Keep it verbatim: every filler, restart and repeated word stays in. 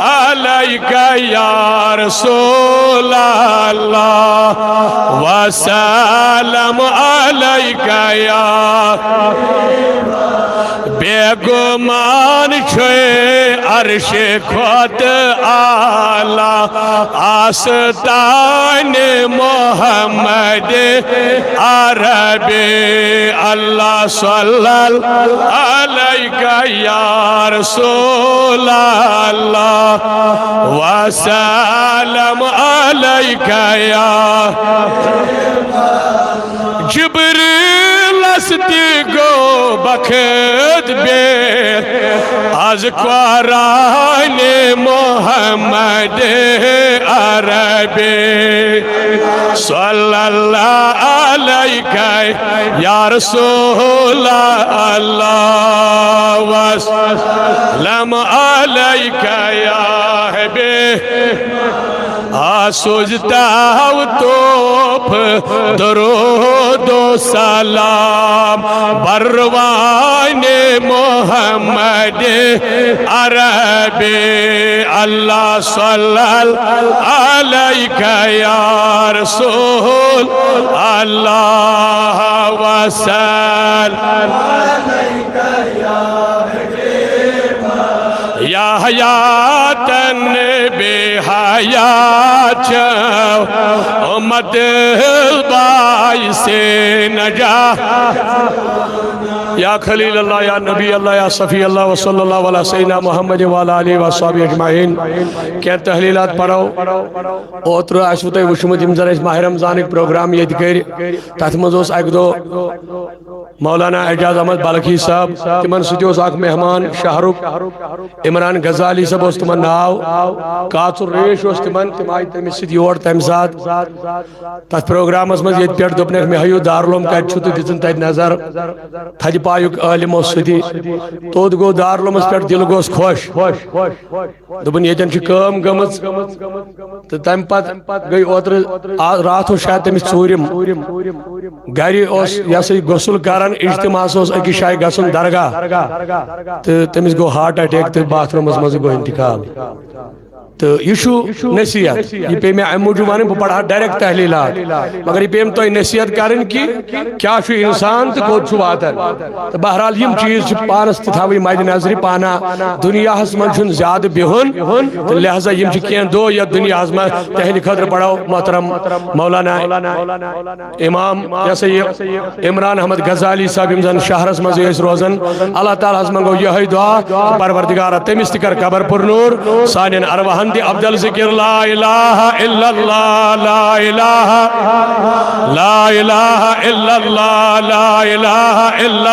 عليك يا رسول الله، وسلام عليك يا، بے گمان چھے عرش کھۄتہٕ اعلیٰ آستان محمد عربی۔ اللہ صلی اللہ علیک یا رسول اللہ، وسلام علیک یا۔ جبریلس تہِ گوٚو بخت بے از قرآن محمد عربی۔ صلی اللہ علیک یا رسول اللہ، وسلام علیک یا حبیب۔ آ سوزتاو توپ درود و سلام بروان محمد عربی۔ اللہ صلی اللہ علیک یا رسول اللہ، وسلم۔ یا حیاتن بے حیات چو، امت باعث نجا۔ یا خلیل اللہ، یا نبی اللہ، یا صفی اللہ، وصلی اللہ علی سیدنا محمد وعلی آلہ وصحبہ اجمعین۔ کینٛہہ تحلیلات پرو۔ اوترٕ آسوٕ تۄہہِ وٕچھمُت، یِم زن اَسہِ ماہِ رمضانٕکۍ پروگرام ییٚتہِ کٔرۍ، تتھ منٛز اوس اکہِ دۄہ مولانا اعجاز احمد بلخی صاحب، تِمن سۭتۍ اوس اکھ مہمان شہرُک عمران غزالی صٲب اوس تِمن ناو، کاژُر ریش اوس تِمن، تِم آیہِ تٔمِس سۭتۍ یور تمہِ ساتہٕ۔ تتھ پروگرامس منٛز ییٚتہِ پٮ۪ٹھ دوٚپنکھ، "مےٚ ہٲیِو دارالعلوم کتہِ چھُ؟" تہٕ دِژٕن تتہِ نظر۔ تھدِ پایُک عٲلِم اوس سُہ تہِ۔ توٚت گوٚو دارالعلومس پٮ۪ٹھ، دِل گوٚوس خۄش۔ دوٚپُن، "ییٚتٮ۪ن چھِ کٲم گٔمٕژ۔" تہٕ تَمہِ پتہٕ گٔے اوترٕ آ-، راتھ اوس شاید تٔمِس ژوٗرِم۔ گرِ اوس یہِ ہسا یہِ غسل کران، اجتماعس اوس أکِس جایہِ گژھُن درگاہ، تہٕ تٔمِس گوٚو ہارٹ اٹیک تہٕ باتھ روٗمس منٛز گوٚو انتقال۔ تہٕ یہِ چھُ نصیحت، یہِ پیٚیہِ مےٚ اَمہِ موٗجوٗب وَنٕنۍ، بہٕ پَرٕ ہا ڈایریکٹ تحلیٖلات، مگر یہِ پیٚیَم تۄہہِ نصیحت کَرٕنۍ کہِ کیٛاہ چھُ اِنسان تہٕ کوٚت چھُ واتان۔ تہٕ بہرحال یِم چیٖز چھِ پانَس تہِ تھاوٕنۍ مَدِ نظرِ پانہ، دُنیاہَس منٛز چھُنہٕ زیادٕ بِہُن، تہٕ لہذا یِم چھِ کینٛہہ دۄہ یَتھ دُنیاہَس منٛز۔ تِہِنٛدِ خٲطرٕ پَرو محترم مولانا امام، یہِ ہسا یہِ عمران احمد غزالی صٲب، یِم زن شہرس منٛز ٲسۍ روزان۔ اللہ تعالیٰ ہس منٛگو یِہوٚے دعا، پروردگارا، تٔمِس تہِ کر قبر پر نور، سانٮ۪ن ارواحن تہِ افضل ذکر لا الہ الا اللہ، لا الہ، لا الہ الا اللہ، لا الہ الا